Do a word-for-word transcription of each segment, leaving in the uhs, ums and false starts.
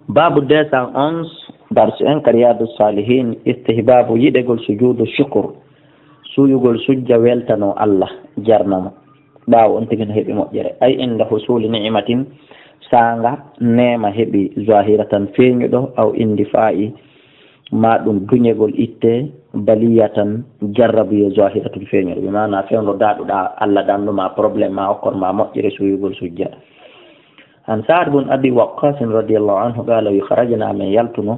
Baabu deux cent onze, darsu en ka Riyadu Salihin, istihbaabu yiɗegol sujudu shukur, suuyugol sujja weltanoo Allah, jarna mo. Ɓaawo on tigi no heɓi moƴƴere. Ay inda husuli ni'matin, saanga neema heɓi zahiratan feeñuɗo, aw indifa'i, ma ɗum duñegol itte, baliyatan jarrabuye zahiratun feeñuɗo. Bi maana fewndo daɗuɗa Allah ɗan ɗuma problème ma okkon ma moƴƴere suuyugol sujja. An Sa'ad bun Abi Waqqas radiyallahu anhu qala wi kharajna min yaltuno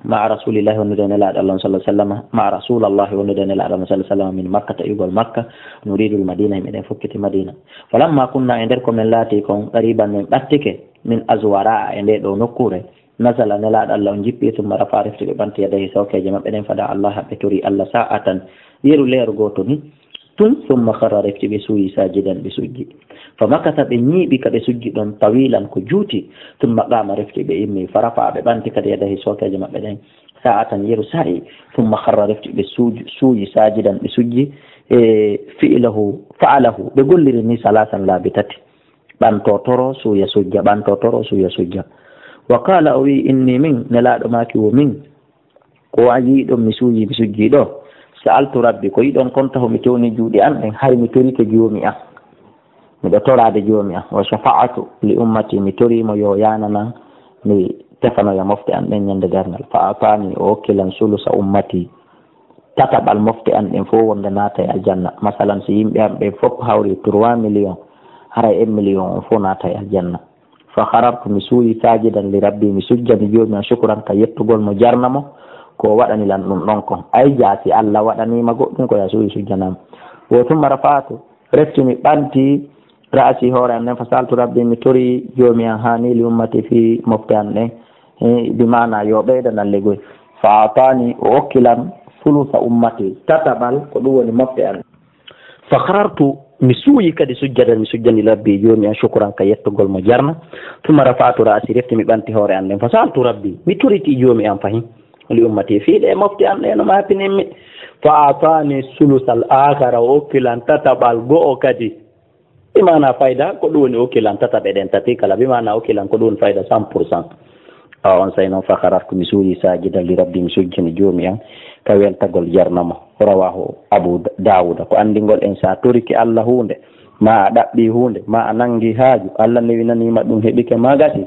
ma'a Rasulillahi wondude e Nelaaɗo Allah sallallahu alaihi wasallam, ma'a Rasulillahi wondude e Nelaaɗo Allah sallallahu alaihi wasallam min Makka ta igol Makka, nuridul Madina, meɗen fokkiti Madina. Falamma kunna e nder ko men laati kon qariban men ɓattike min azwara e nde ɗo nokkure, nazala Nelaaɗo Allah on jippi, summa rafa refti ɓe ɓanti yadayhi sawkeje maɓɓe ɗen fada Allah ɓe tori Allah sa'atan yeru leer gooto ni. Tun summa kharra refti ɓe suuyi sajidan ɓe sujji. Fa makata ɓe ñiiɓi ka ɓe sujji ɗon tawilan ko juuti. Summa qama refti ɓe immi fa rafa ɓe ɓanti kadi yadayhi sawkeje maɓɓe ɗen sa'atan yeru sa'i. Summa kharra refti ɓe suuji- suuyi sajidan ɓe sujji. E fi'lahu fa'alahu ɓe golliri ni salasan laabi tati. Ɓanto toro suuya sujja, ɓanto toro suuya sujja. Wa qala o wi inni min, Nelaaɗo maaki wo min. Ko a yi'i ɗon mi suuyi mi sujji ɗo. Sa'altu rabbi, ko yiɗon kon taho mi tewni juuɗe an ɗen, hari mi torike joomi an. Miɗo toraade joomi an. Wa shafa'atu li ummati, mi tori mo yo yaananan mi tefanoya mofte an ɗen ñande darngal. Fa atani, o okkilan sulusa ummati. Tataɓal mofte an ɗen fof wonde naata e aljanna. Masalan, si yimɓe an ɓen fof hawri trois millions, haray un million on fof naata e aljanna. Fa kharartu, mi suuyi sajidan li rabbi, mi sujjani joomi an shukran ka yettugol mo jarna mo, ko o waɗani lan ɗum ɗon kon. Ay jaa si Allah waɗaniima goɗɗum ko ya suuyi sujjanaa mo. Wo tumma rafa'tu, refti mi ɓanti ra'asi hoore an nden, fa sa'altu rabbi, mi tori joomi an haani li ummati fii mofte an ɗen, eh, bi maana yo ɓeydanan legoy. Fa atani, o okki lan sulusa ummati, tataɓal ko ɗum woni mofte an. Fa kharartu, mi suuyi kadi sujjadan, mi sujjani rabbi joomi an shukran ka yettugol mo jarna. Tumma rafa'tu ra'asi, refti mi ɓanti hoore an nden. Fa sa'altu rabbi, mi toriti joomi an fahin. Li ummati fii ɗe mofte an ɗe no maapininmi. Fa atani sulusal akhara, o okki lan tataɓal go'o kadi. Bi maana fayda ko ɗum woni okki lan tataɓe ɗen tati kala. Bi maana okki lan ko ɗum woni fayda cent pour cent. Awa on saa'i non fa kharartu mi suuyi sajidan li rabbi mi sujjani joomi an ka weltagol jarna mo. Rawahu Abu Dawuda. Ko anndingol en sa toriki Allah huunde, ma a ɗaɓɓi huunde, ma a nanngi haaju, Allah newinaniima ɗum heɓike ma gasi,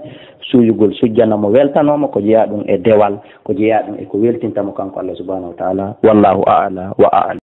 suuyugol sujjana mo weltanoo mo ko jeyaa ɗum e dewal, ko jeyaa ɗum e ko weltinta mo kanko Allah subhanahu wa ta'ala. Wallahu a'la wa a'lam.